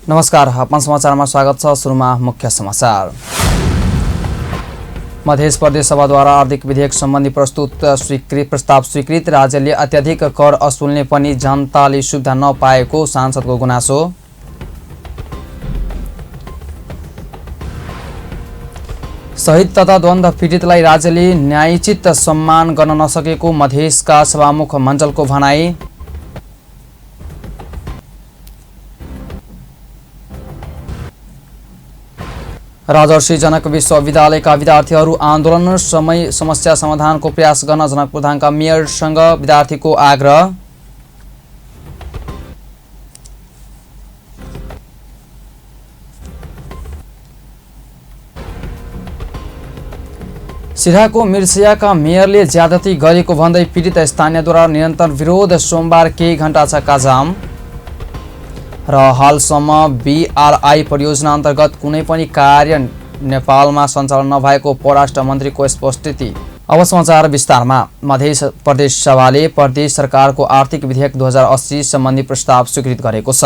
नमस्कार, अपन समाचारमा स्वागत छ। सुरुमा मुख्य समाचार। मध्य प्रदेश सभाद्वारा आर्थिक विधेयक सम्बन्धी प्रस्ताव स्वीकृत। राज्यले अत्याधिक कर असुल्ने पनि जनताले सुविधा नपाएको सांसदको गुनासो। शहीद तथा द्वन्द्व पीडितलाई राज्यले न्यायोचित सम्मान गर्न नसकेको मधेसका सभामुख मण्डलको भनाई। राजर्षि जनक विश्वविद्यालयका विद्यार्थीहरू आन्दोलन समय समस्या समाधानको प्रयास गर्न जनकपुरधामका मेयरसँग विद्यार्थीको आग्रह। सिराहाको मिर्सियाका मेयरले ज्यादती गरेको भन्दै पीडित स्थानीयद्वारा निरन्तर विरोध। सोमबार केही घण्टा चक्काजाम। र हालसम्म BRI परियोजना अन्तर्गत कुनै पनि कार्य नेपालमा सञ्चालन नभएको परराष्ट्र मन्त्रीको स्पष्टि। अब समाचार विस्तारमा। मध्य प्रदेश सभाले प्रदेश सरकारको आर्थिक विधेयक 2080 सम्बन्धी प्रस्ताव स्वीकृत गरेको छ।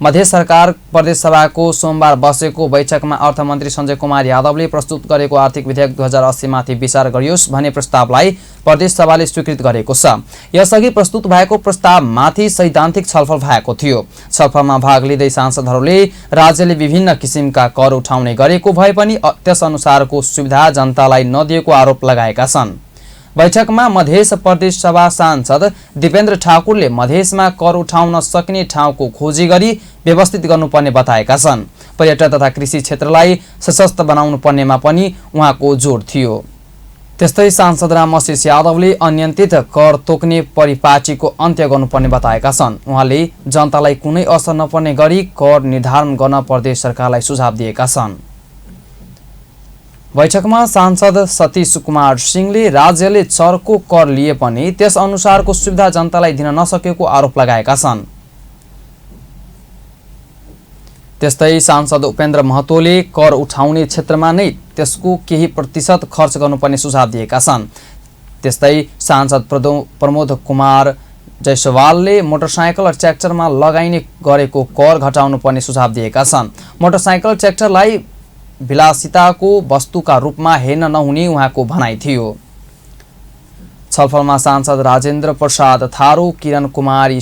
मध्य सरकार प्रदेश सभाको सोमबार बसेको बैठकमा अर्थमन्त्री सञ्जय कुमार यादवले प्रस्तुत गरेको आर्थिक विधेयक 2080 माथि विचार गरियोस् भन्ने प्रस्तावलाई प्रदेश सभाले स्वीकृत गरेको छ। यसअघि प्रस्तुत भएको प्रस्तावमाथि सैद्धान्तिक छलफल भएको थियो। छलफलमा भाग लिँदै सांसदहरूले राज्यले विभिन्न किसिमका कर उठाउने गरेको भए पनि त्यसअनुसारको सुविधा जनतालाई नदिएको आरोप लगाएका छन्। बैठकमा मध्य प्रदेश सभा सांसद दिपेन्द्र ठाकुरले मधेसमा कर उठाउन सकिने ठाउँको खोजी गरी व्यवस्थित गर्नुपर्ने बताएका छन्। पर्यटन तथा कृषि क्षेत्रलाई सशक्त बनाउनु पर्नेमा पनि उहाँको जोड थियो। त्यस्तै सांसद रामशेष यादवले अनियन्त्रित कर तोक्ने परिपाटीको अन्त्य गर्नुपर्ने बताएका छन्। उहाँले जनतालाई कुनै असर नपर्ने गरी कर निर्धारण गर्न प्रदेश सरकारलाई सुझाव दिएका छन्। बैठकमा सांसद सतीश कुमार सिंहले राज्यले चर्को कर लिए पनि त्यस अनुसारको सुविधा जनतालाई दिन नसकेको आरोप लगाएका छन्। त्यस्तै सांसद उपेन्द्र महतोले कर उठाउने क्षेत्रमा नै त्यसको केही प्रतिशत खर्च गर्नुपर्ने सुझाव दिएका छन्। त्यस्तै सांसद प्रमोद कुमार जयसवालले मोटरसाइकल र ट्र्याक्टरमा लगाइने गरेको कर घटाउनु पर्ने सुझाव दिएका छन्। मोटरसाइकल ट्र्याक्टरलाई विलासिताको वस्तुका रूपमा हेर्न नहुने उहाँको भनाइ थियो। छलफलमा सांसद राजेन्द्र प्रसाद थारू, किरण कुमार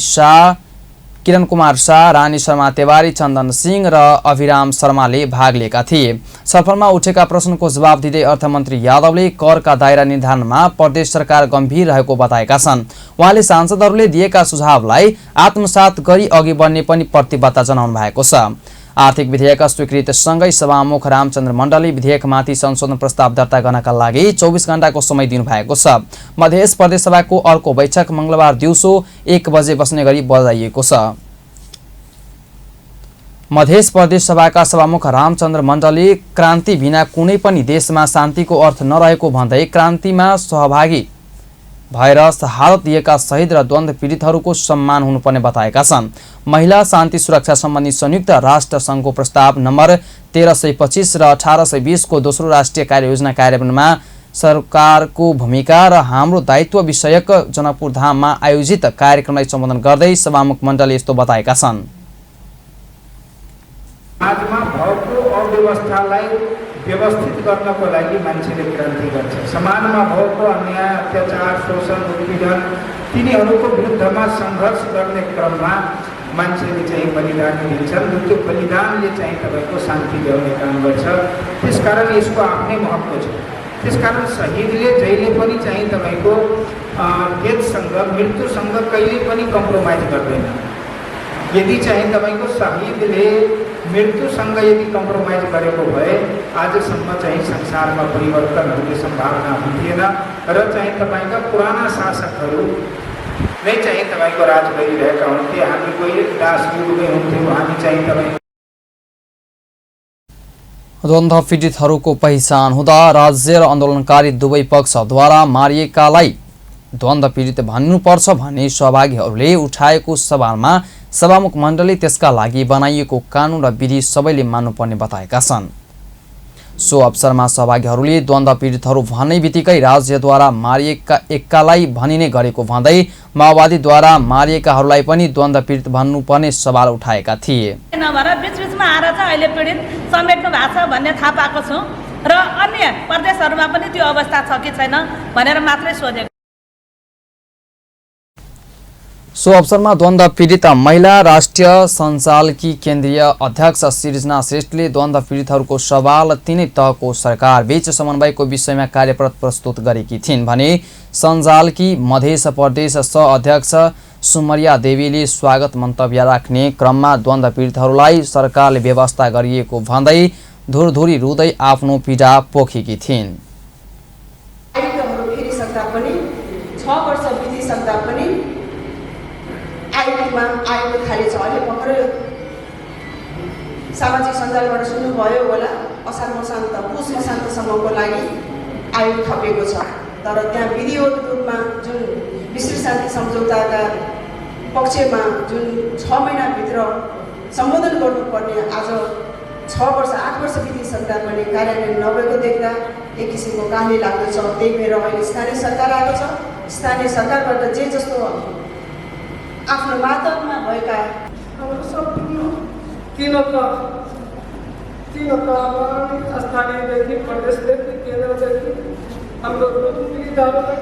शाह, रानी शर्मा तेवारी, चन्दन सिंह र अभिराम शर्माले भाग लिएका थिए। छलफलमा उठेका प्रश्नको जवाब दिँदै अर्थमन्त्री यादवले करका दायरा निर्धारणमा प्रदेश सरकार गम्भीर रहेको बताएका छन्। उहाँले सांसदहरूले दिएका सुझावलाई आत्मसात गरी अघि बढ्ने पनि प्रतिबद्धता जनाउनु भएको छ। आर्थिक विधेयक स्वीकृत सँगै सभामुख रामचन्द्र मण्डलले विधेयकमाथि संशोधन प्रस्ताव दर्ता गर्नका लागि 24 घण्टाको समय दिनुभएको छ। मध्य प्रदेश सभाको अर्को बैठक मंगलबार दिउँसो 1 बजे बस्ने गरी बजाइएको छ। मध्य प्रदेश सभाका सभामुख रामचन्द्र मण्डलले क्रान्ति बिना कुनै पनि देशमा शान्तिको अर्थ नरहेको भन्दै क्रान्तिमा सहभागी भएर शहादत दिएका शहीद र द्वन्द्व पीडितहरूको सम्मान हुनुपर्ने बताएका छन्। महिला शान्ति सुरक्षा सम्बन्धी संयुक्त राष्ट्र संघको प्रस्ताव नम्बर 1325 र 1820 को दोस्रो राष्ट्रिय कार्ययोजना कार्यान्वयनमा सरकारको भूमिका र हाम्रो दायित्व विषयक जनकपुरधाममा आयोजित कार्यक्रमलाई सम्बोधन गर्दै सभामुख मण्डलले यस्तो बताएका छन्। आजमा भएको अव्यवस्थालाई व्यवस्थित गर्नको लागि मान्छेले क्रान्ति गर्छ। समाजमा भएको अन्याय, अत्याचार, शोषण, उत्पीडन तिनीहरूको विरुद्धमा सङ्घर्ष गर्ने क्रममा मान्छेले चाहिँ बलिदान दिन्छन्। त्यो बलिदानले चाहिँ तपाईँको शान्ति ल्याउने काम गर्छ। त्यसकारण यसको आफ्नै महत्त्व छ। त्यसकारण शहीदले जहिले पनि चाहिँ तपाईँको डेथसँग, मृत्युसँग कहिल्यै पनि कम्प्रोमाइज गर्दैन। यदि चाहिँ तपाईँको शहीदले मृत्युसँग यदि कम्प्रोमाइज गरेको भए आजसम्म चाहिँ संसारमा परिवर्तन हुने सम्भावना हुन्थेन र चाहिँ तपाईँका पुराना शासकहरू नै चाहिँ तपाईँको राज गरिरहेका हुन्थे। हामी कहिले दास युगमै हुन्थ्यौँ। हामी चाहिँ तपाईँ द्वन्द्व पीडितहरूको पहिचान हुँदा राज्य र आन्दोलनकारी दुवै पक्षद्वारा मारिएकालाई द्वन्द्व पीडित भन्नुपर्छ भन्ने सहभागीहरूले उठाएको सवालमा सभामुख मण्डलले त्यसका लागि बनाइएको कानुन र विधि सबैले मान्नुपर्ने बताएका छन्। सो अवसरमा सहभागीहरूले द्वन्द्व पीडितहरू भन्ने बित्तिकै राज्यद्वारा मारिएका एक्कालाई भनिने गरेको भन्दै माओवादीद्वारा मारिएकाहरूलाई पनि द्वन्द्व पीडित भन्नुपर्ने सवाल उठाएका थिए। बिचमा आएर चाहिँ अहिले पीडित समेट्नु भएको छ भन्ने थाहा पाएको छु र अन्य प्रदेशहरूमा पनि त्यो अवस्था छ कि छैन भनेर मात्रै सोधेको। सो अवसरमा द्वन्द्व पीडित महिला राष्ट्रिय सञ्चालकी केन्द्रीय अध्यक्ष सृजना श्रेष्ठले द्वन्द्व पीडितहरूको सवाल तीनै तहको सरकार बीच समन्वयको विषयमा कार्यपत्र प्रस्तुत गरेकी थिइन् भने सञ्जालकी मध्य प्रदेश सह अध्यक्ष सुमरिया देवीले स्वागत मन्तव्य राख्ने क्रममा द्वन्द्व पीडितहरूलाई सरकारले व्यवस्था गरिएको भन्दै धुरधुरी रुँदै आफ्नो पीडा पोखेकी थिइन्। 6 वर्ष बितिसक्दा पनि आयोगमा आयोग खाली छ। अहिले भर्खरै सामाजिक सञ्जालबाट सुन्नुभयो होला, असार मसान्त पुस मसान्तसम्मको लागि आयोग थपेको छ। तर त्यहाँ विधिवत रूपमा जुन विश्व शान्ति सम्झौताका पक्षमा जुन 6 महिनाभित्र सम्बोधन गर्नुपर्ने आज 6 वर्ष 8 वर्ष बितिसक्दा पनि कार्यान्वयन नभएको देख्दा एक किसिमको गाली लाग्दछ। त्यही भएर अहिले स्थानीय सरकार आएको छ। स्थानीय सरकारबाट जे जस्तो आफ्नो मातहतमा भएका हाम्रो सम्पूर्ण तीन तहमा स्थानीयदेखि प्रदेशदेखि केन्द्रदेखि हाम्रो पीडितहरूलाई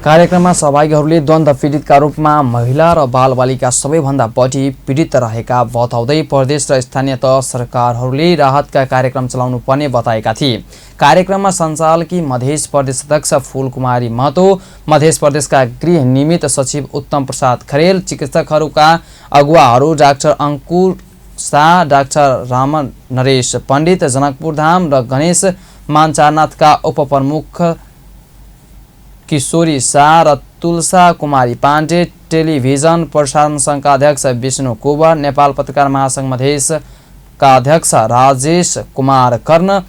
कार्यक्रममा सहभागीहरूले द्वन्द्व पीडितका रूपमा महिला र बालबालिका सबैभन्दा बढी पीडित रहेका बताउँदै प्रदेश र स्थानीय तह सरकारहरूले राहतका कार्यक्रम चलाउनु पर्ने बताएका थिए। कार्यक्रममा सञ्चालकी मध्य प्रदेश अध्यक्ष फूलकुमारी महतो, मध्य प्रदेशका गृह निमित्त सचिव उत्तम प्रसाद खरेल, चिकित्सकहरूका अगुवाहरू डाक्टर अङ्कुर शाह, डाक्टर राम नरेश पण्डित, जनकपुर धाम र गणेश मानचारनाथका उपप्रमुख किशोरी शाह र तुलसा कुमारी पाण्डे, टेलिभिजन प्रसारण सङ्घका अध्यक्ष विष्णु कुवर, नेपाल पत्रकार महासङ्घ मधेसका अध्यक्ष राजेश कुमार कर्ण,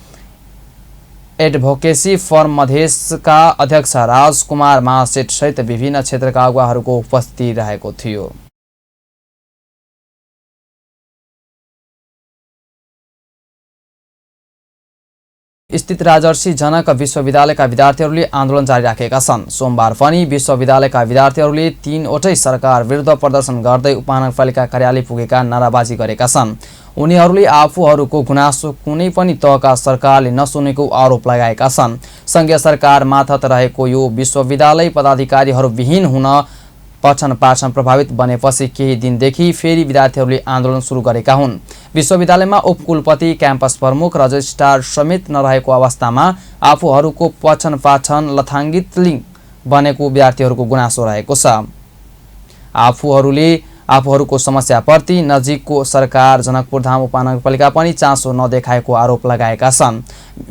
एडभोकेसी फर्म मधेसका अध्यक्ष राजकुमार महासेठ सहित विभिन्न क्षेत्रका अगुवाहरूको उपस्थिति रहेको थियो। स्थित राजर्षि जनक विश्वविद्यालयका विद्यार्थीहरूले आन्दोलन जारी राखेका छन्। सोमबार पनि विश्वविद्यालयका विद्यार्थीहरूले 3वटै सरकार विरुद्ध प्रदर्शन गर्दै उपमहानगरपालिका कार्यालय पुगेका नाराबाजी गरेका छन्। उनीहरूले आफूहरूको गुनासो कुनै पनि तहका सरकारले नसुनेको आरोप लगाएका छन्। संघीय सरकार मातहत रहेको यो विश्वविद्यालय पदाधिकारीहरू विहीन हुन पठन पाठन प्रभावित बनेपछि केही दिनदेखि फेरि विद्यार्थीहरूले आन्दोलन सुरु गरेका हुन्। विश्वविद्यालयमा उपकुलपति, क्याम्पस प्रमुख, रजिस्ट्रार समेत नरहेको अवस्थामा आफूहरूको पठन पाठन लथाङ्गित बनेको विद्यार्थीहरूको गुनासो रहेको छ। आफूहरूको समस्याप्रति नजिकको सरकार जनकपुर धाम उपमहानगरपालिका पनि चासो नदेखाएको आरोप लगाएका छन्।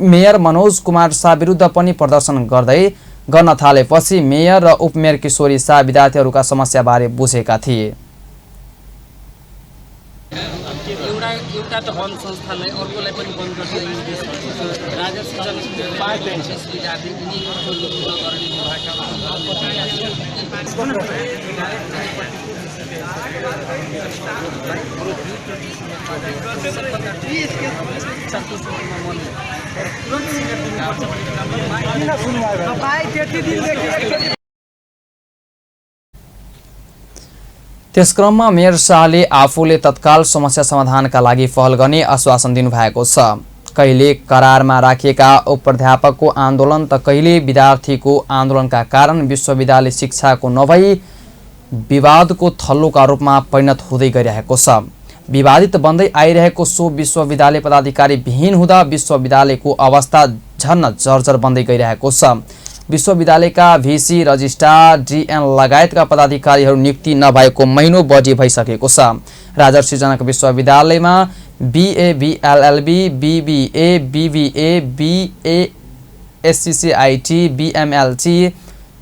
मेयर मनोज कुमार शाह विरुद्ध पनि प्रदर्शन गर्न थालेपछि मेयर र उपमेयर किशोरी शाह विद्यार्थीहरूका समस्याबारे बुझेका थिए। एउटा त वन संस्थालाई अर्कोलाई पनि बन्द गर्ने राजस्व त्यसक्रममा मेयर शाहले आफूले तत्काल समस्या समाधानका लागि पहल गर्ने आश्वासन दिनुभएको छ। कहिले करारमा राखिएका उपप्राध्यापकको आन्दोलन त कहिले विद्यार्थीको आन्दोलनका कारण विश्वविद्यालय शिक्षाको नभई विवादको थल्लोका रूपमा परिणत हुँदै गइरहेको छ। विवादित बन्दै आइरहेको सो विश्वविद्यालय पदाधिकारी विहीन हुँदा विश्वविद्यालयको अवस्था झन्न जर्जर बन्दै गइरहेको छ। विश्वविद्यालयका भिसी, रजिस्ट्रार, डिएन लगायतका पदाधिकारीहरू नियुक्ति नभएको महिनौ बढी भइसकेको छ। राजर्षि जनक विश्वविद्यालयमा BA, BLLB, BBA, BBA, BA, SCCIT, BMLT,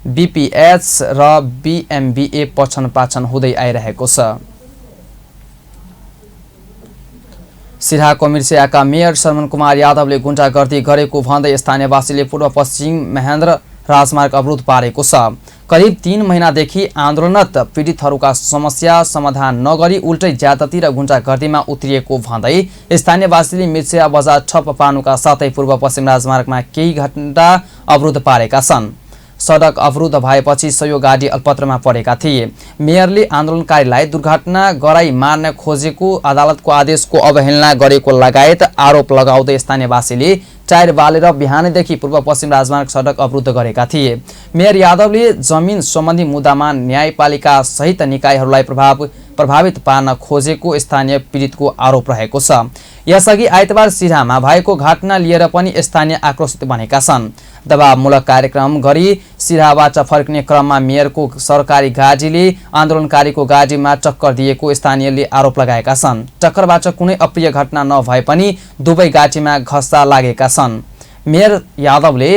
BPH र BMBA पठन पाठन हुँदै आइरहेको छ। सिराहाको मिर्सियाका मेयर शरमन कुमार यादवले गुण्डागर्दी गरेको भन्दै स्थानीयवासीले पूर्व पश्चिम महेन्द्र राजमार्ग अवरोध पारेको छ। करिब 3 महिनादेखि आन्दोलनरत पीडितहरूका समस्या समाधान नगरी उल्टै ज्यादती र गुण्डागर्दीमा उत्रिएको भन्दै स्थानीयवासीले मिर्सिया बजार ठप्प पार्नुका साथै पूर्व पश्चिम राजमार्गमा केही घण्टा अवरोध पारेका छन्। सडक अवरुद्ध भएपछि सयौं गाडी अल्पत्रमा परेका थिए। मेयरले आन्दोलनकारीलाई दुर्घटना गराई मार्न खोजेको अदालतको आदेशको अवहेलना गरेको लगायत आरोप लगाउँदै स्थानीयवासीले टायर बालेर बिहानैदेखि पूर्व पश्चिम राजमार्ग सडक अवरुद्ध गरेका थिए। मेयर यादवले जमिन सम्बन्धी मुद्दामा न्यायपालिका सहित निकायहरूलाई प्रभावित पार्न खोजेको स्थानीय पीडितको आरोप रहेको छ। यसअघि आइतबार सिराहामा भएको घटना लिएर पनि स्थानीय आक्रोशित बनेका छन्। दबावमूलक कार्यक्रम गरी सिराहाबाट फर्किने क्रममा मेयरको सरकारी गाडीले आन्दोलनकारीको गाडीमा टक्कर दिएको स्थानीयले आरोप लगाएका छन्। टक्करबाट कुनै अप्रिय घटना नभए पनि दुवै गाडीमा घस्दा लागेका छन्। मेयर यादवले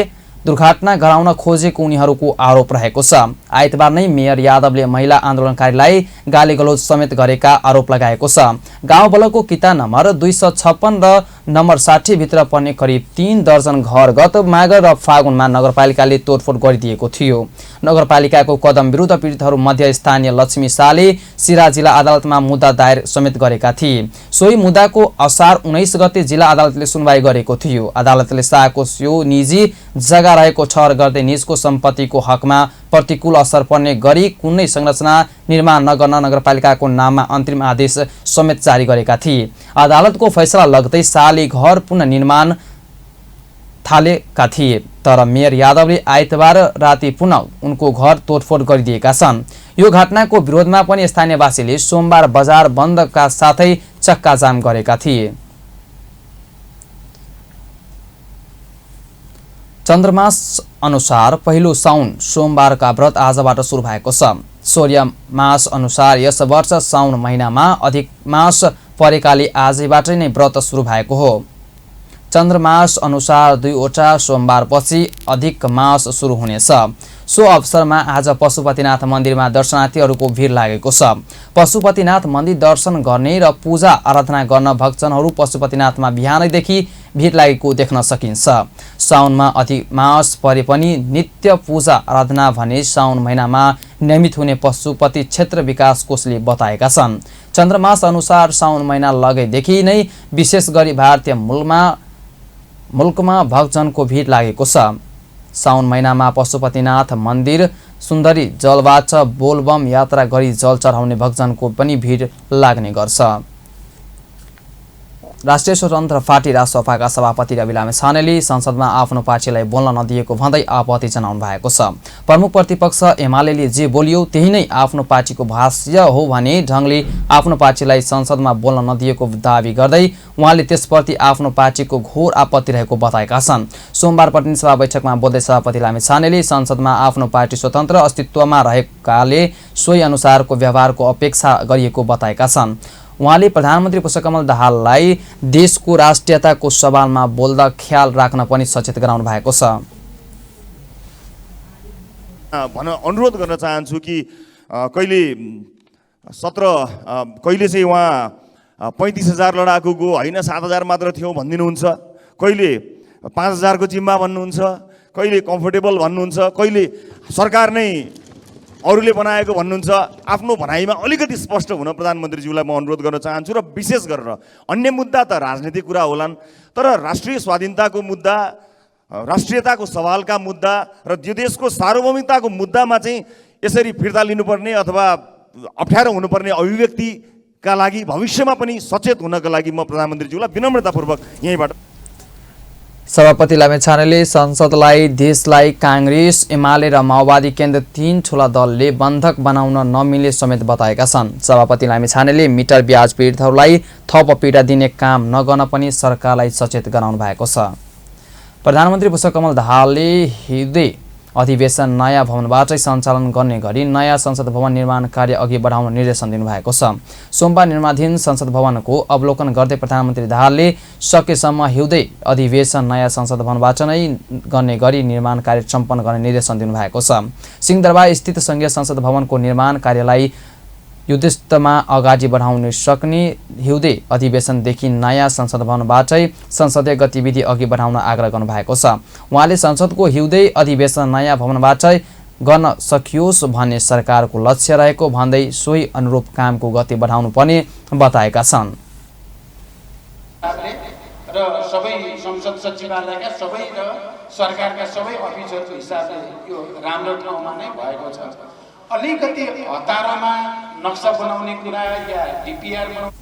दुर्घटना गराउन खोजेको उनीहरूको आरोप रहेको छ। आइतबार नै मेयर यादवले महिला आन्दोलनकारीलाई गालीगलौज समेत गरेका आरोप लगाएको छ। गाउँ बलको किता नम्बर 256 र नम्बर 60 भित्र पर्ने करिब 3 दर्जन घर गत माघ र फागुनमा नगरपालिकाले तोडफोड गरिदिएको थियो। नगरपालिकाको कदम विरुद्ध पीडितहरू मध्ये स्थानीय लक्ष्मी शाहले सिराहा जिल्ला अदालतमा मुद्दा दायर समेत गरेका थिए। सोही मुद्दाको असार 19 गते जिल्ला अदालतले सुनवाई गरेको थियो। अदालतले शाहको यो निजी जग्गा रहेको ठहर गर्दै निजको सम्पत्तिको हकमा प्रतिकूल असर पर्ने गरी कुनै संरचना निर्माण नगर्न नगरपालिकाको नाममा अन्तरिम आदेश समेत जारी गरेका थिए। अदालतको फैसला लाग्दै शाहले घर पुनर्निर्माण थालेका थिए, तर मेयर यादवले आइतबार राति पुनः उनको घर तोडफोड गरिदिएका छन्। यो घटनाको विरोधमा पनि स्थानीयवासीले सोमबार बजार बन्दका साथै चक्काजाम गरेका थिए। चन्द्रमास अनुसार पहिलो साउन सोमबारका व्रत आजबाट सुरु भएको छ। सूर्य मास अनुसार यस वर्ष साउन महिनामा अधिक मास परेकाले आजैबाट नै व्रत सुरु भएको हो। चन्द्रमास अनुसार 2वटा सोमबारपछि अधिक मास सुरु हुनेछ। सो अवसरमा आज पशुपतिनाथ मन्दिरमा दर्शनार्थीहरूको भिड लागेको छ। पशुपतिनाथ मन्दिर दर्शन गर्ने र पूजा आराधना गर्न भक्तजनहरू पशुपतिनाथमा बिहानैदेखि भिड लागेको देख्न सकिन्छ। साउनमा अधिक मास परे पनि नित्य पूजा आराधना भने साउन महिनामा नियमित हुने पशुपति क्षेत्र विकास कोषले बताएका छन्। चन्द्रमास अनुसार साउन महिना लगैदेखि नै विशेष गरी भारतीय मुल्कमा भक्तजनको भिड लागेको छ। साउन महिनामा पशुपतिनाथ मन्दिर सुन्दरी जलबाट बोलबम यात्रा गरी जल चढाउने भक्तजनको पनि भिड लाग्ने गर्छ। राष्ट्रिय स्वतन्त्र पार्टी रासपाका सभापति रवि लामिछानेले संसदमा आफ्नो पार्टीलाई बोल्न नदिएको भन्दै आपत्ति जनाउनु भएको छ। प्रमुख प्रतिपक्ष एमाले जे बोलियो त्यही नै आफ्नो पार्टीको भाष्य हो भने ढङ्गले आफ्नो पार्टीलाई संसदमा बोल्न नदिएको दावी गर्दै उहाँले त्यसप्रति आफ्नो पार्टीको घोर आपत्ति रहेको बताएका छन्। सोमबार प्रतिनिधि सभा बैठकमा बोल्दै सभापति लामिछानेले संसदमा आफ्नो पार्टी स्वतन्त्र अस्तित्वमा रहेकाले सोही अनुसारको व्यवहारको अपेक्षा गरिएको बताएका छन्। उहाँले प्रधानमन्त्री पुष्पकमल दाहाललाई देशको राष्ट्रियताको सवालमा बोल्दा ख्याल राख्न पनि सचेत गराउनु भएको छ। अनुरोध गर्न चाहन्छु कि कहिले चाहिँ उहाँ 35,000 लडाकुको होइन 7,000 मात्र थियो भनिदिनुहुन्छ, कहिले 5,000 को जिम्मा भन्नुहुन्छ, कहिले कम्फर्टेबल भन्नुहुन्छ, कहिले सरकार नै अरूले बनाएको भन्नुहुन्छ। आफ्नो भनाइमा अलिकति स्पष्ट हुन प्रधानमन्त्रीज्यूलाई म अनुरोध गर्न चाहन्छु। र विशेष गरेर अन्य मुद्दा त राजनीतिक कुरा होलान्, तर राष्ट्रिय स्वाधीनताको मुद्दा, राष्ट्रियताको सवालका मुद्दा र यो देशको सार्वभौमिकताको मुद्दामा चाहिँ यसरी फिर्ता लिनुपर्ने अथवा अप्ठ्यारो हुनुपर्ने अभिव्यक्तिका लागि भविष्यमा पनि सचेत हुनका लागि म प्रधानमन्त्रीज्यूलाई विनम्रतापूर्वक यहीँबाट। सभापति लामिछानेले संसदलाई देशलाई कांग्रेस, एमाले र माओवादी केन्द्र 3 ठूला दलले बन्धक बनाउन नमिले समेत बताएका छन्। सभापति लामिछानेले मिटर ब्याज पीडितहरूलाई थप पीडा दिने काम नगर्न पनि सरकारलाई सचेत गराउनु भएको छ। प्रधानमन्त्री पुष्पकमल दाहालले हिजो अधिवेशन नयाँ भवनबाटै सञ्चालन गर्ने गरी नयाँ संसद भवन निर्माण कार्य अघि बढाउन निर्देशन दिनुभएको छ। सोमबार निर्माणाधीन संसद भवनको अवलोकन गर्दै प्रधानमन्त्री दाहालले सकेसम्म हिउँदै अधिवेशन नयाँ संसद भवनबाट नै गर्ने गरी निर्माण कार्य सम्पन्न गर्ने निर्देशन दिनुभएको छ। सिंहदरबार स्थित संघीय संसद भवनको निर्माण कार्यलाई युद्धमा अगाडि बढाउन सक्ने हिउँदै अधिवेशनदेखि नयाँ संसद भवनबाटै संसदीय गतिविधि अघि बढाउन आग्रह गर्नुभएको छ। उहाँले संसदको हिउँदै अधिवेशन नयाँ भवनबाटै गर्न सकियोस् भन्ने सरकारको लक्ष्य रहेको भन्दै सोही अनुरूप कामको गति बढाउनु पर्ने बताएका छन्। र सबै संसद सचिवालयका सबै र सरकारका सबै अफिसरको हिसाबले यो राम्रो ठाउँमा नै भएको छ। अलिकति हतारामा नक्सा बनाउने कुरा या डिपिआर बनाउने।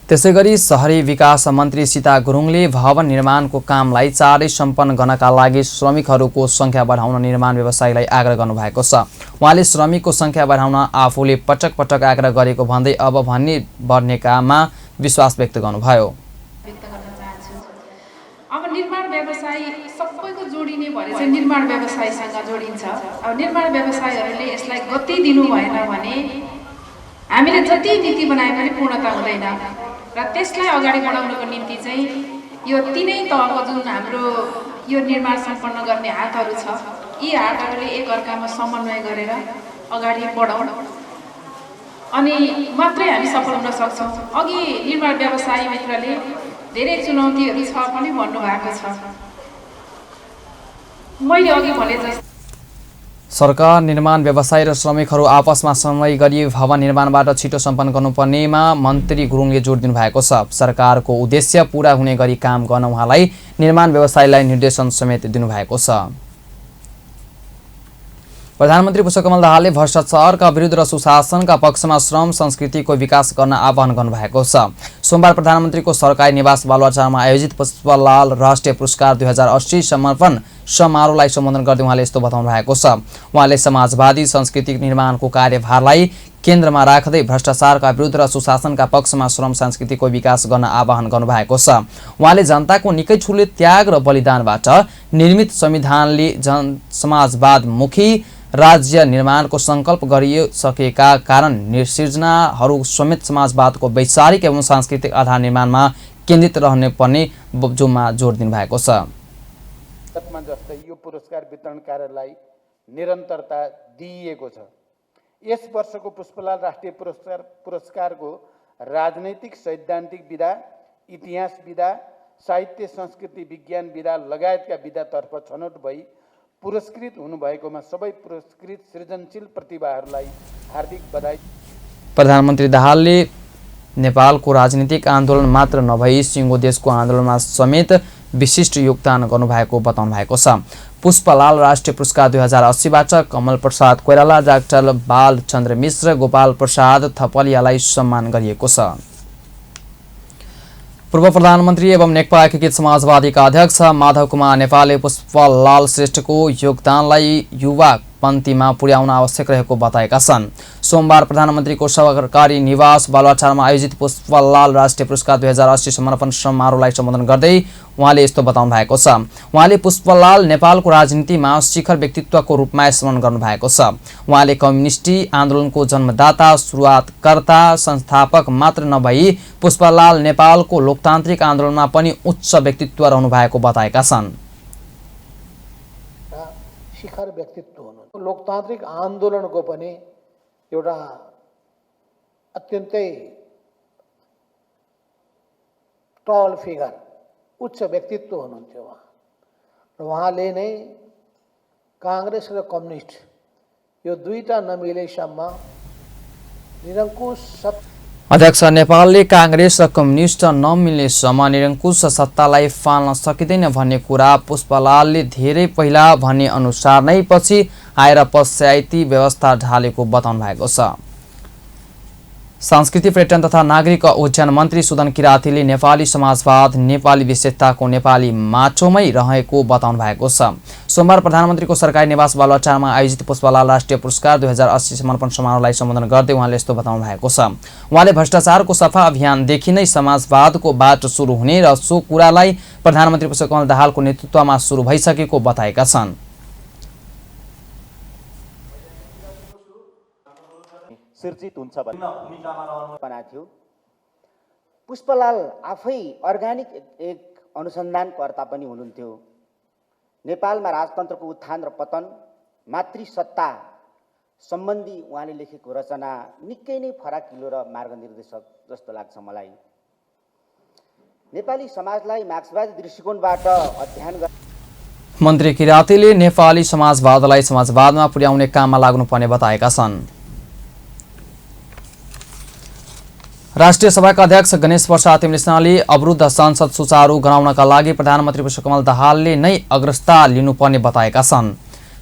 त्यसैगरी शहरी विकास मन्त्री सीता गुरुङले भवन निर्माणको कामलाई चाँडै सम्पन्न गर्नका लागि श्रमिकहरूको संख्या बढाउन निर्माण व्यवसायीलाई आग्रह गर्नुभएको छ। उहाँले श्रमिकको संख्या बढाउन आफूले पटक पटक आग्रह गरेको भन्दै अब भन्ने बढ्नेकामा विश्वास व्यक्त गर्नुभयो। अब निर्माण व्यवसाय सबैको जोडिने भएर चाहिँ निर्माण व्यवसायसँग जोडिन्छ। अब निर्माण व्यवसायहरूले यसलाई गति दिनु भएन भने हामीले जति नीति बनाए पनि पूर्णता हुँदैन र त्यसलाई अगाडि बढाउनको निम्ति चाहिँ यो तीनै तहको जुन हाम्रो यो निर्माण सम्पन्न गर्ने हातहरू छ, यी हातहरूले एकअर्कामा समन्वय गरेर अगाडि बढाउँ अनि मात्रै हामी सफल हुन सक्छौँ। अघि निर्माण व्यवसाय मित्रले धेरै चुनौतीहरू छ पनि भन्नुभएको छ। मैले अघि भने जस्तो सरकार निर्माण व्यवसायी र श्रमिकहरू आपसमा समन्वय गरी भवन निर्माणबाट छिटो सम्पन्न गर्नुपर्नेमा मन्त्री गुरुङले जोड दिनुभएको छ। सरकारको उद्देश्य पूरा हुने गरी काम गर्न उहाँलाई निर्माण व्यवसायीलाई निर्देशन समेत दिनुभएको छ। प्रधानमन्त्री पुष्पकमल दाहालले भ्रष्टाचारका विरुद्ध र सुशासनका पक्षमा श्रम संस्कृतिको विकास गर्न आह्वान गर्नुभएको छ। सोमबार प्रधानमन्त्रीको सरकारी निवास बालुवाटारमा आयोजित पुष्पलाल राष्ट्रिय पुरस्कार 2080 समर्पण समारोहलाई सम्बोधन गर्दै उहाँले यस्तो बताउनु भएको छ। उहाँले समाजवादी सांस्कृतिक निर्माणको कार्यभारलाई केन्द्रमा राख्दै भ्रष्टाचारका विरुद्ध र सुशासनका पक्षमा श्रम संस्कृतिको विकास गर्न आह्वान गर्नुभएको छ। उहाँले जनताको निकै ठूलो त्याग र बलिदानबाट निर्मित संविधानले समाजवादमुखी राज्य निर्माणको संकल्प गरिसकेका कारण निर्सिर्जनाहरू समेत समाजवादको वैचारिक एवं सांस्कृतिक आधार निर्माणमा केन्द्रित रहने पर्ने जोमा जोड दिनुभएको छ। जस्तै यो पुरस्कार वितरण कार्यलाई निरन्तरता दिइएको छ। यस वर्षको पुष्पलाल राष्ट्रिय पुरस्कारको राजनैतिक सैद्धान्तिक विधा, इतिहास विधा, साहित्य संस्कृति विज्ञान विधा लगायतका विधातर्फ छनौट भई पुरस्कृत हुनुभएकोमा सबै पुरस्कृत सृजनशील प्रतिभाहरूलाई हार्दिक बधाई। प्रधानमन्त्री दाहालले नेपालको राजनीतिक आन्दोलन मात्र नभई सिङ्गो देशको आन्दोलनमा समेत विशिष्ट योगदान गर्नुभएको बताउनु भएको छ। पुष्पलाल राष्ट्रिय पुरस्कार 2080बाट कमल प्रसाद कोइराला, डाक्टर बालचन्द्र मिश्र, गोपाल प्रसाद थपलियालाई सम्मान गरिएको छ। पूर्व प्रधानमन्त्री एवं नेकपा एकीकृत समाजवादीका अध्यक्ष माधव कुमार नेपालले पुष्पलाल श्रेष्ठको योगदानलाई युवा पन्थीमा पुर्याउन आवश्यक रहेको बताएका छन्। सोमबार प्रधानमन्त्रीको सरकारी निवास बालुवाटारमा आयोजित पुष्पलाल राष्ट्रिय पुरस्कार 2080 समर्पण समारोहलाई सम्बोधन गर्दै उहाँले यस्तो बताउनु भएको छ। उहाँले पुष्पलाल नेपालको राजनीतिमा शिखर व्यक्तित्वको रूपमा स्मरण गर्नुभएको छ। उहाँले कम्युनिस्टी आन्दोलनको जन्मदाता, सुरुवातकर्ता, संस्थापक मात्र नभई पुष्पलाल नेपालको लोकतान्त्रिक आन्दोलनमा पनि उच्च व्यक्तित्व रहनु भएको बताएका छन्। शिखर व्यक्तित्व हुनु, लोकतान्त्रिक आन्दोलनको पनि एउटा अत्यन्तै टल फिगर, उच्च व्यक्तित्व हुनुहुन्थ्यो उहाँ र उहाँले नै काङ्ग्रेस र कम्युनिस्ट यो दुईटा नमिलेसम्म निरङ्कुश अध्यक्ष नेपालले काङ्ग्रेस र कम्युनिस्ट नमिल्नेसम्म निरङ्कुश सत्तालाई फाल्न सकिँदैन भन्ने कुरा पुष्पलालले धेरै पहिला भन्ने अनुसार नै पछि आएर पश्चायती व्यवस्था ढालेको बताउनु भएको छ। संस्कृति पर्यटन तथा नागरिक उड्डयन मन्त्री सुदन किरातीले नेपाली समाजवाद नेपाली विशेषताको नेपाली माटोमै रहेको बताउनु भएको छ। सोमबार प्रधानमन्त्रीको सरकारी निवास बालुवाटारमा आयोजित पुष्पलाल राष्ट्रिय पुरस्कार 2080 समर्पण समारोहलाई सम्बोधन गर्दै उहाँले यस्तो बताउनु भएको छ। उहाँले भ्रष्टाचारको सफा अभियानदेखि नै समाजवादको बाटो सुरु हुने र सो कुरालाई प्रधानमन्त्री पुष्पकमल दाहालको नेतृत्वमा सुरु भइसकेको बताएका छन्। सिर्जित हुन्छ भन्ने भूमिकामा रहनु थियो। पुष्पलाल आफै अर्गानिक एक अनुसन्धानकर्ता पनि हुनुहुन्थ्यो। नेपालमा राजतन्त्रको उत्थान र पतन, मातृसत्ता सम्बन्धी उहाँले लेखेको रचना निकै नै फराकिलो र मार्गनिर्देशक जस्तो लाग्छ मलाई। नेपाली समाजलाई मार्क्सवादी दृष्टिकोणबाट अध्ययन मन्त्री किरातीले नेपाली समाजवादलाई समाजवादमा पुर्याउने काममा लाग्नुपर्ने बताएका छन्। राष्ट्रिय सभाका अध्यक्ष गणेश प्रसाद तिमलिसनाले अवरुद्ध संसद सुचारू गराउनका लागि प्रधानमन्त्री पुष्पकमल दाहालले नै अग्रता लिनुपर्ने बताएका छन्।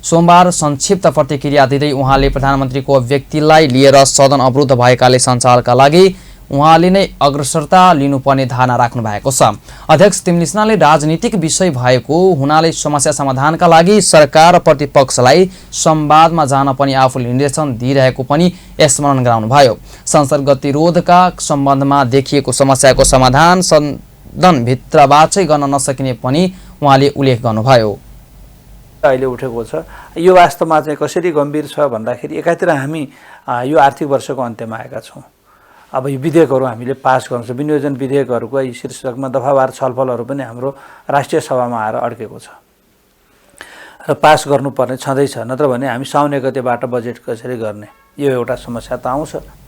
सोमबार संक्षिप्त प्रतिक्रिया दिँदै उहाँले प्रधानमन्त्रीको व्यक्तिलाई लिएर सदन अवरुद्ध भएकाले सञ्चालनका लागि उहाँले नै अग्रसरता लिनुपर्ने धारणा राख्नु भएको छ। अध्यक्ष तिमलिसनाले राजनीतिक विषय भएको हुनाले समस्या समाधानका लागि सरकार र प्रतिपक्षलाई संवादमा जान पनि आफूले निर्देशन दिइरहेको पनि स्मरण गराउनुभयो। संसद गतिरोधका सम्बन्धमा देखिएको समस्याको समाधान सदनभित्रबाटै गर्न नसकिने पनि उहाँले उल्लेख गर्नुभयो। अहिले उठेको छ यो वास्तवमा चाहिँ कसरी गम्भीर छ भन्दाखेरि एकातिर हामी यो आर्थिक वर्षको अन्त्यमा आएका छौँ। अब यो विधेयकहरू हामीले पास गर्नु छ। विनियोजन विधेयकहरूको यी शीर्षकमा दफावार छलफलहरू पनि हाम्रो राष्ट्रिय सभामा आएर अड्केको छ र पास गर्नुपर्ने छँदैछ। नत्र भने हामी साउन 1 गतेबाट बजेट कसरी गर्ने यो एउटा समस्या त आउँछ।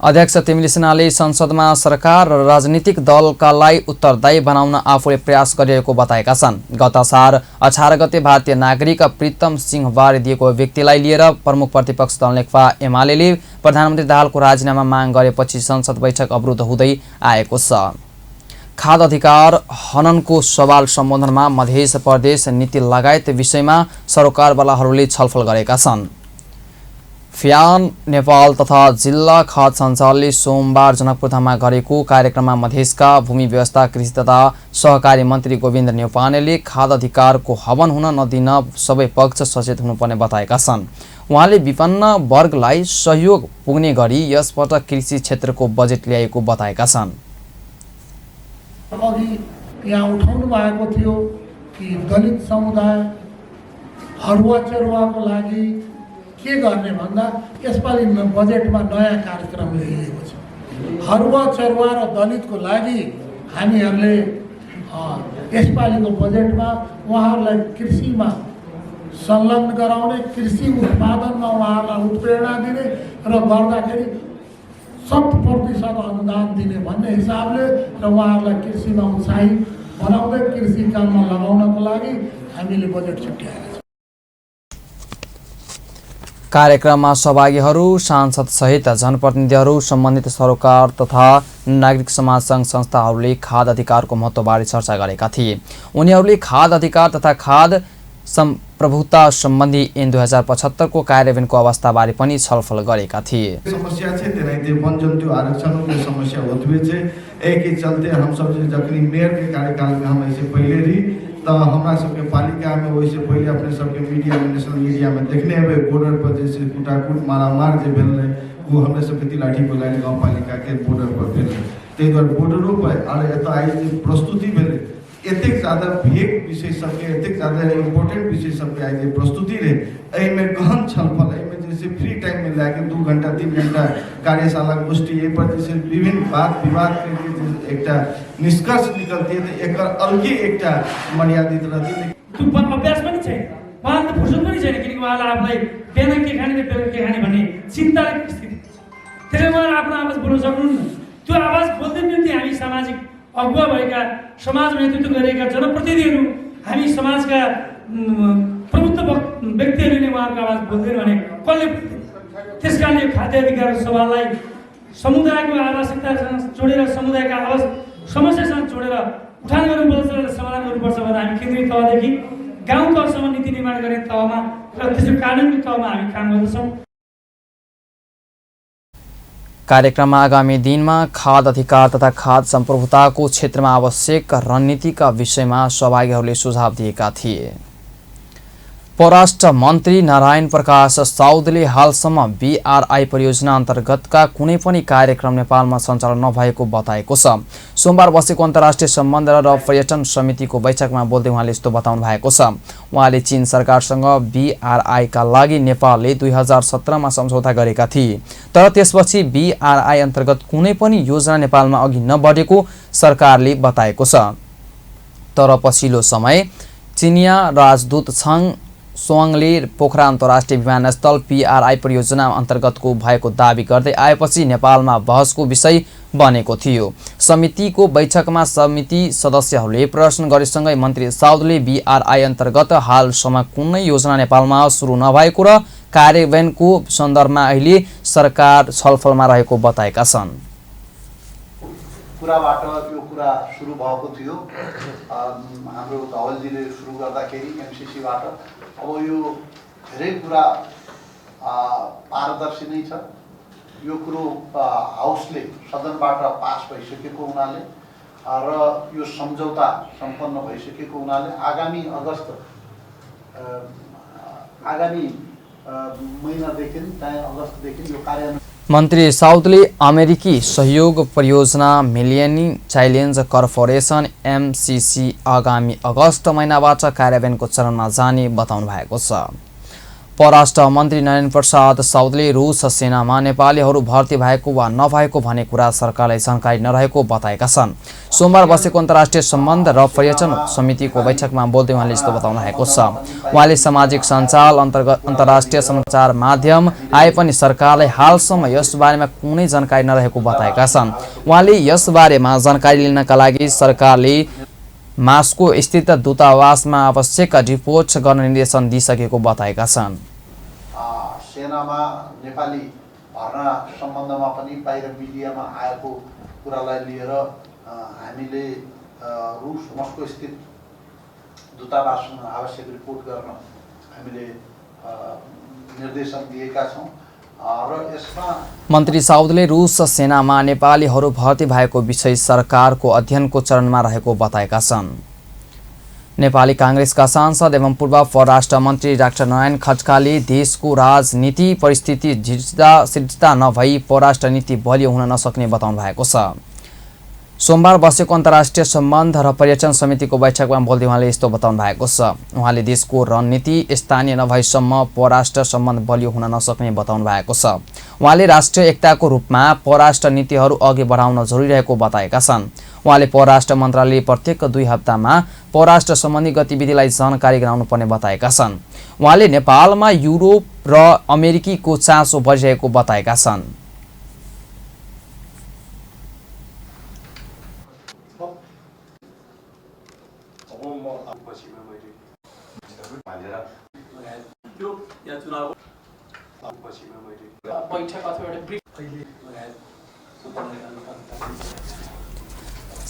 अध्यक्ष तिमलिसनाले संसदमा सरकार र राजनीतिक दलकालाई उत्तरदायी बनाउन आफूले प्रयास गरिरहेको बताएका छन्। गत असार 18 गते भारतीय नागरिक प्रीतम सिंह बारे दिएको व्यक्तिलाई लिएर प्रमुख प्रतिपक्ष दल नेकपा एमाले प्रधानमन्त्री दाहालको राजीनामा माग गरेपछि संसद बैठक अवरुद्ध हुँदै आएको छ। खाद्य अधिकार हननको सवाल सम्बोधनमा मध्य प्रदेश नीति लगायत विषयमा सरोकारवालाहरूले छलफल गरेका छन्। फ्यान नेपाल तथा जिल्ला खाद्य सञ्चालनले सोमबार जनकपुरधाममा गरेको कार्यक्रममा मधेसका भूमि व्यवस्था कृषि तथा सहकारी मन्त्री गोविन्द न्यौपानेले खाद्य अधिकारको हवन हुन नदिन सबै पक्ष सचेत हुनुपर्ने बताएका छन्। उहाँले विपन्न वर्गलाई सहयोग पुग्ने गरी यसपटक कृषि क्षेत्रको बजेट ल्याएको बताएका छन्। अघि यहाँ उठाउनु भएको थियो कि दलित समुदाय हरुवा चरुवाको लागि के गर्ने भन्दा यसपालि बजेटमा नयाँ कार्यक्रम ल्याइएको छ। हरुवा चरुवा र दलितको लागि हामीहरूले यसपालिको बजेटमा उहाँहरूलाई कृषिमा संलग्न गराउने, कृषि उत्पादनमा उहाँहरूलाई उत्प्रेरणा दिने र गर्दाखेरि 100% अनुदान दिने भन्ने हिसाबले र उहाँहरूलाई कृषिमा उत्साहित बनाउँदै कृषि काममा लगाउनको लागि हामीले बजेट छुट्याएका छौँ। कार्यक्रममा सहभागीहरू सांसद सहित जनप्रतिनिधिहरू, सम्बन्धित सरोकार तथा नागरिक समाज सङ्घ संस्थाहरूले खाद्य अधिकारको महत्त्वबारे चर्चा गरेका थिए। उनीहरूले खाद्य अधिकार तथा खाद्य सम्प्रभुता सम्बन्धी ऐन 2075 को कार्यान्वयनको अवस्थाबारे पनि छलफल गरेका थिए। समस्या छे तेनाही ते वन जन्तु आरक्षणों के समस्या उठबे छे। एहि के चलते हम सब जखनी मेयर के कार्यकाल में हम ऐसे पहले रही तो हमरा सबके पालिका में वैसे पहले अपने सबके मीडिया में, नेशनल मीडिया में देखने हुए बॉर्डर पर जैसे कुटाकुट मारामार जो भेल रहे वो हमरे सबके तिलाठी बोलाइन गाँव पालिका के बॉर्डर पर भेल रहे। ताहि दुआरे बॉर्डरों पर और एतऽ आई प्रस्तुति भेल एतेक ज्यादा भेग विषय सबके, एतेक ज्यादा इम्पोर्टेंट विषय सबके आई प्रस्तुति रहे। एहिमे गहन छलफल, एहिमे जैसे फ्री टाइम में लाके 2 घंटा 3 घंटा कार्यशाला गोष्ठी एहि पर जैसे विभिन्न बात विवाद के एकटा निष्कर्ष निकलती है तो एक अलगे एकटा मर्यादित रहती है। त्यो अभ्यास पनि छैन, उहाँलाई फुर्सद पनि छैन, किनकि उहाँलाई आफूलाई बिहान के खाने र बेलुका के खाने भन्ने चिन्ताको स्थिति। त्यसले उहाँले आफ्नो आवाज बोल्न सक्नुहुन्न। त्यो आवाज बोल्दै निम्ति हामी सामाजिक अगुवा भएका, समाजमा नेतृत्व गरेका जनप्रतिनिधिहरू, हामी समाजका प्रमुख व्यक्तिहरूले उहाँको आवाज बोल्दैन भने कसले? त्यसकारणले खाद्य अधिकार सवाललाई समुदायको आवश्यकतासँग जोडेर, समुदायका आवाज समस्यासँग जोडेर उठान गर्नुपर्छ र समाधान गर्नुपर्छ भनेर हामी केन्द्रीय तहदेखि गाउँ तहसम्म नीति निर्माण गर्ने तहमा र त्यसको कानुनी तहमा हामी काम गर्दछौँ। कार्यक्रममा आगामी दिनमा खाद्य अधिकार तथा खाद्य सम्प्रभुताको क्षेत्रमा आवश्यक रणनीतिका विषयमा सहभागीहरूले सुझाव दिएका थिए। परराष्ट्र मन्त्री नारायण प्रकाश साउदले हालसम्म BRI परियोजना अन्तर्गतका कुनै पनि कार्यक्रम नेपालमा सञ्चालन नभएको बताएको छ। सोमबार बसेको अन्तर्राष्ट्रिय सम्बन्ध र पर्यटन समितिको बैठकमा बोल्दै उहाँले यस्तो बताउनु भएको छ। उहाँले चीन सरकारसँग BRI का लागि नेपालले 2017 मा सम्झौता गरेका थिए, तर त्यसपछि BRI अन्तर्गत कुनै पनि योजना नेपालमा अघि नबढेको सरकारले बताएको छ। तर पछिल्लो समय चिनिया राजदूत छङ सोङले पोखरा अन्तर्राष्ट्रिय विमानस्थल PRI परियोजना अन्तर्गतको भएको दावी गर्दै आएपछि नेपालमा बहसको विषय बनेको थियो। समितिको बैठकमा समिति सदस्यहरूले प्रश्न गरेसँगै मन्त्री साउदले BRI अन्तर्गत हालसम्म कुनै योजना नेपालमा सुरु नभएको र कार्यान्वयनको सन्दर्भमा अहिले सरकार छलफलमा रहेको बताएका छन्। कुराबाट यो कुरा सुरु भएको थियो हाम्रो धवलजीले सुरु गर्दाखेरि एमसिसीबाट। अब यो धेरै कुरा पारदर्शी नै छ। यो कुरो हाउसले सदनबाट पास भइसकेको हुनाले र यो सम्झौता सम्पन्न भइसकेको हुनाले आगामी महिनादेखि चाहे अगस्तदेखि यो कार्यान्वयन। मन्त्री साउदले अमेरिकी सहयोग परियोजना मिलियनियम च्यालेन्ज कर्पोरेसन एमसिसी आगामी अगस्त महिनाबाट कार्यान्वयनको चरणमा जाने बताउनु भएको छ। परराष्ट्र मन्त्री नरेन्द्र प्रसाद साउदले रुस सेनामा नेपालीहरू भर्ती भएको वा नभएको भन्ने कुरा सरकारलाई जानकारी नरहेको बताएका छन्। सोमबार बसेको अन्तर्राष्ट्रिय सम्बन्ध र पर्यटन समितिको बैठकमा बोल्दै उहाँले यस्तो बताउनु भएको छ। उहाँले सामाजिक सञ्जाल अन्तर्राष्ट्रिय सञ्चार माध्यम आए पनि सरकारलाई हालसम्म यसबारेमा कुनै जानकारी नरहेको बताएका छन्। उहाँले यसबारेमा जानकारी लिनका लागि सरकारले मास्को स्थित दूतावासमा आवश्यक रिपोर्ट गर्न निर्देशन दिइसकेको बताएका छन्। सेनामा नेपाली भर्ना सम्बन्धमा पनि बाहिर मिडियामा आएको कुरालाई लिएर हामीले रुस मस्को स्थित दूतावासमा आवश्यक रिपोर्ट गर्न हामीले निर्देशन दिएका छौँ र यसमा मन्त्री साउदले रुस सेनामा नेपालीहरू भर्ती भएको विषय सरकारको अध्ययनको चरणमा रहेको बताएका छन्। नेपाली कांग्रेसका सांसद एवं पूर्व परराष्ट्र मन्त्री डाक्टर नारायण खड्काले देशको राजनीति परिस्थिति सिर्जना नभई परराष्ट्र नीति बलियो हुन नसक्ने बताउनु भएको छ। सोमबार बसेको अन्तर्राष्ट्रिय सम्बन्ध र पर्यटन समितिको बैठकमा बोल्दै उहाँले यस्तो बताउनु भएको छ। उहाँले देशको रणनीति स्थानीय नभएसम्म परराष्ट्र सम्बन्ध बलियो हुन नसक्ने बताउनु भएको छ। उहाँले राष्ट्रिय एकताको रूपमा परराष्ट्र नीतिहरू अघि बढाउन जरुरी रहेको बताएका छन्। उहाँले परराष्ट्र मन्त्रालयले प्रत्येक 2 हप्तामा परराष्ट्र सम्बन्धी गतिविधिलाई जानकारी गराउनुपर्ने बताएका छन्। उहाँले नेपालमा युरोप र अमेरिकीको चासो बढिरहेको बताएका छन्।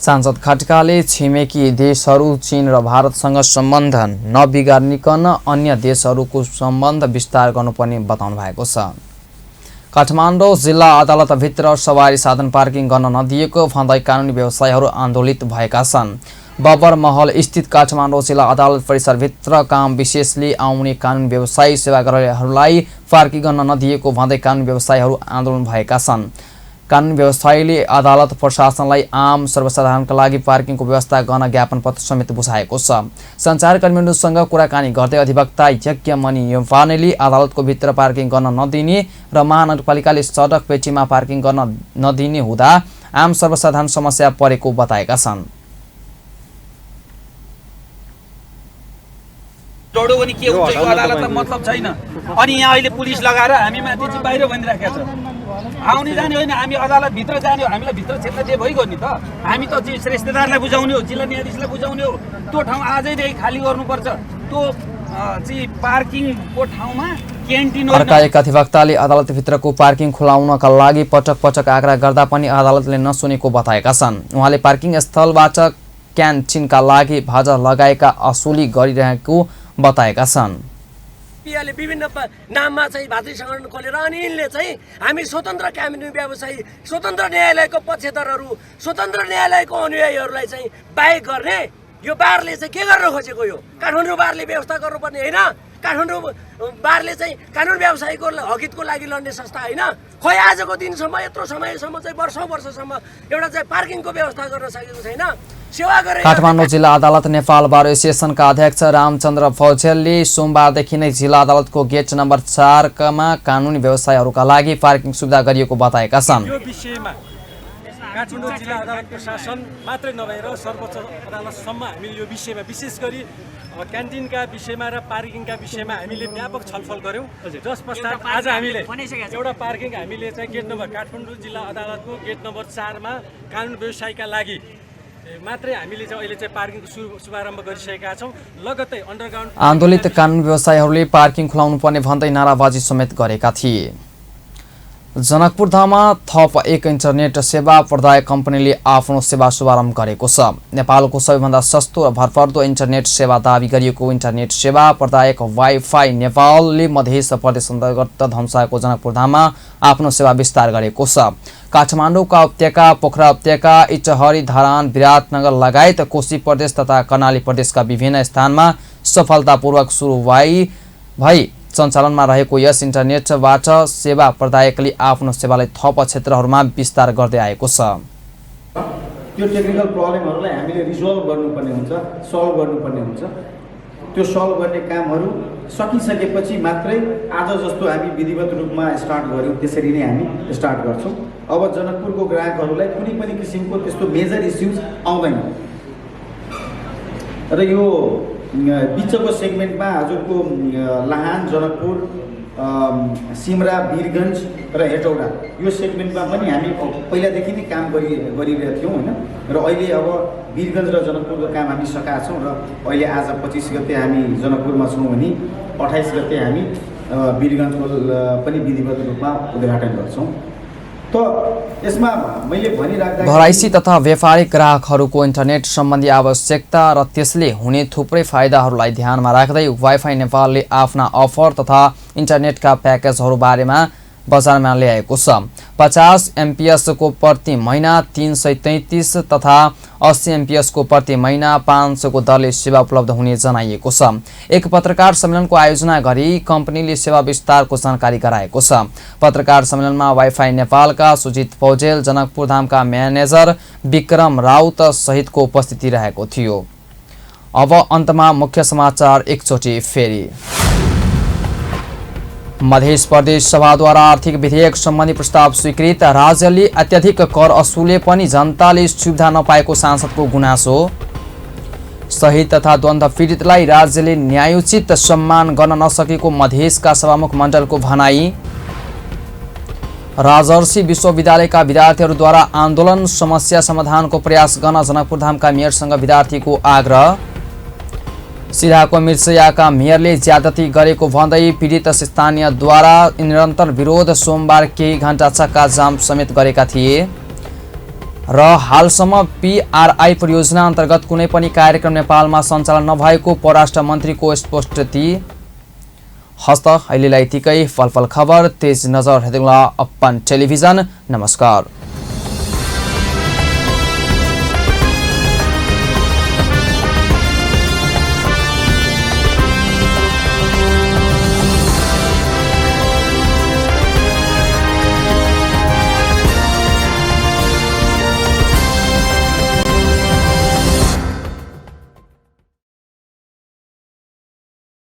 सांसद खड्काले छिमेकी देशहरू चीन र भारतसँग सम्बन्ध नबिगार्निकन अन्य देशहरूको सम्बन्ध विस्तार गर्नुपर्ने बताउनु भएको छ। काठमाडौँ जिल्ला अदालतभित्र सवारी साधन पार्किङ गर्न नदिएको भन्दै कानुनी व्यवसायीहरू आन्दोलित भएका छन्। बबर महल स्थित काठमाडौँ जिल्ला अदालत परिसरभित्र काम विशेषले आउने कानुनी व्यवसायी सेवाग्राहीहरूलाई पार्किङ गर्न नदिएको भन्दै कानुनी व्यवसायीहरू आन्दोलन भएका छन्। कानुनी व्यवसायीले अदालत प्रशासनलाई आम सर्वसाधारणका लागि पार्किङको व्यवस्था गर्न ज्ञापन पत्र समेत बुझाएको छ। सञ्चारकर्मीहरूसँग कुराकानी गर्दै अधिवक्ता यज्ञमणि योपानेले अदालतको भित्र पार्किङ गर्न नदिने र महानगरपालिकाले सडक पेटीमा पार्किङ गर्न नदिने हुँदा आम सर्वसाधारण समस्या परेको बताएका छन्। दौडो भने के हुन्छ यो अदालतलाई मतलब छैन। अनि यहाँ अहिले पुलिस लगाएर हामी माथि चाहिँ बाहिर भनिराखेको छ। आउने जाने होइन, हामी अदालत भित्र जाने हो, हामीलाई भित्र क्षेत्र जे भइगयो नि त। हामी त श्रेष्ठदारलाई बुझाउने हो, जिल्ला न्यायाधीशलाई बुझाउने हो। त्यो ठाउँ आजैदेखि खाली गर्नुपर्छ। त्यो चाहिँ पार्किङको ठाउँमा क्यान्टिन। अर्का एक अधिवक्ताले अदालतभित्रको पार्किङ खुलाउनका लागि पटक पटक आग्रह गर्दा पनि अदालतले नसुनेको बताएका छन्। उहाँले पार्किङ स्थलबाट क्यान्टिनका लागि भाडा लगाएका असुली गरिरहेको बताएका छन्। पियाले विभिन्न नाममा चाहिँ भातृ सङ्गठन खोलेर अनि यिनले चाहिँ हामी स्वतन्त्र कानुनी व्यवसायी, स्वतन्त्र न्यायालयको पक्षधरहरू, स्वतन्त्र न्यायालयको अनुयायीहरूलाई चाहिँ बाहेक गर्ने यो बारले चाहिँ के गर्न खोजेको? यो काठमाडौँ बारले व्यवस्था गर्नुपर्ने होइन। काठमाडौँ बारले चाहिँ कानुन व्यवसायीको हकितको लागि लड्ने संस्था होइन। खोइ आजको दिनसम्म यत्रो समयसम्म चाहिँ वर्षसम्म एउटा चाहिँ पार्किङको व्यवस्था गर्न सकेको छैन। काठमाडौँ जिल्ला अदालत नेपाल बार एसोसिएसनका अध्यक्ष रामचन्द्र फौजेलले सोमबारदेखि नै जिल्ला अदालतको गेट नम्बर 4मा कानुनी व्यवसायीहरूका लागि पार्किङ सुविधा गरिएको बताएका छन्। यो विषयमा काठमाडौँ जिल्ला अदालत प्रशासन मात्रै नभएर सर्वोच्च अदालतसम्म हामीले यो विषयमा विशेष गरी क्यान्टिनका विषयमा र पार्किङका विषयमा हामीले व्यापक छलफल गऱ्यौँ। जस पश्चात आज हामीले एउटा पार्किङ हामीले चाहिँ गेट नम्बर काठमाडौँ जिल्ला अदालतको गेट नम्बर 4मा कानुन व्यवसायीका लागि मात्रै हामीले चाहिँ अहिले चाहिँ पार्किङको शुभारम्भ गरिसकेका छौँ। लगत्तै अन्डरग्राउन्ड आन्दोलित कानुन व्यवसायीहरूले पार्किङ खुलाउनु पर्ने भन्दै नाराबाजी समेत गरेका थिए। जनकपुरधाममा थप एक इन्टरनेट सेवा प्रदायक कम्पनीले आफ्नो सेवा शुभारम्भ गरेको छ। नेपालको सबैभन्दा सस्तो र भरपर्दो इन्टरनेट सेवा दावी गरिएको इन्टरनेट सेवा प्रदायक वाइफाई नेपालले मध्य प्रदेश अन्तर्गत धम्साको जनकपुरधाममा आफ्नो सेवा विस्तार गरेको छ। काठमाडौँका उपत्यका, पोखरा उपत्यका, इटहरी, धरान, विराटनगर लगायत कोशी प्रदेश तथा कर्णाली प्रदेशका विभिन्न स्थानमा सफलतापूर्वक सुरु भई सञ्चालनमा रहेको यस इन्टरनेटबाट सेवा प्रदायकले आफ्नो सेवालाई थप क्षेत्रहरूमा विस्तार गर्दै आएको छ। त्यो टेक्निकल प्रब्लमहरूलाई हामीले रिजल्भ गर्नुपर्ने हुन्छ, सल्भ गर्नुपर्ने हुन्छ। त्यो सल्भ गर्ने कामहरू सकिसकेपछि मात्रै आज जस्तो हामी विधिवत रूपमा स्टार्ट गऱ्यौँ त्यसरी नै हामी स्टार्ट गर्छौँ। अब जनकपुरको ग्राहकहरूलाई कुनै पनि किसिमको त्यस्तो मेजर इस्युज आउँदैन र यो बिचको सेगमेन्टमा हजुरको लाहान, जनकपुर, सिमरा, वीरगञ्ज र हेटौडा यो सेगमेन्टमा पनि हामी पहिलादेखि नै काम गरिरहेका थियौँ होइन। र अहिले अब वीरगञ्ज र जनकपुरको काम हामी सकाएका छौँ र अहिले आज 25 गते हामी जनकपुरमा छौँ भने 28 गते हामी वीरगञ्जको पनि विधिवत रूपमा उद्घाटन गर्छौँ। घराइसी तथा व्यापारिक ग्राहकहरूको इन्टरनेट सम्बन्धी आवश्यकता र त्यसले हुने थुप्रै फाइदाहरूलाई ध्यानमा राख्दै वाइफाई नेपालले आफ्ना अफर तथा इन्टरनेटका प्याकेजहरू बारेमा बजारमा ल्याएको छ। 50 MPS को प्रति महिना 333 तथा 80 MPS को प्रति महिना 500 को दरले सेवा उपलब्ध हुने जनाइएको छ। एक पत्रकार सम्मेलनको आयोजना गरी कम्पनीले सेवा विस्तारको जानकारी गराएको छ। पत्रकार सम्मेलनमा वाइफाई नेपालका सुजित पौडेल, जनकपुरधामका म्यानेजर विक्रम राउत सहितको उपस्थिति रहेको थियो। अब अन्तमा मुख्य समाचार एकचोटि फेरि। मध्य प्रदेश सभाद्वारा आर्थिक विधेयक सम्बन्धी प्रस्ताव स्वीकृत। राज्यले अत्यधिक कर असुले पनि जनताले सुविधा नपाएको सांसदको गुनासो। शहीद तथा द्वन्द्व पीडितलाई राज्यले न्यायोचित सम्मान गर्न नसकेको मधेसका सभामुख मण्डलको भनाई। राजर्षि विश्वविद्यालयका विद्यार्थीहरूद्वारा आन्दोलन समस्या समाधानको प्रयास गर्न जनकपुरधामका मेयरसँग विद्यार्थीको आग्रह। सिराहाको मिर्सयाका मेयरले ज्यादती गरेको भन्दै पीडित स्थानीयद्वारा निरन्तर विरोध सोमबार केही घण्टा चक्का जाम समेत गरेका थिए। र हालसम्म PRI परियोजना अन्तर्गत कुनै पनि कार्यक्रम नेपालमा सञ्चालन नभएको परराष्ट्र मन्त्रीको स्पष्टोक्ति। हस्त अहिलेलाई यतिकै। फलफल खबर तेज नजर हेर्दै अपन टेलिभिजन। नमस्कार।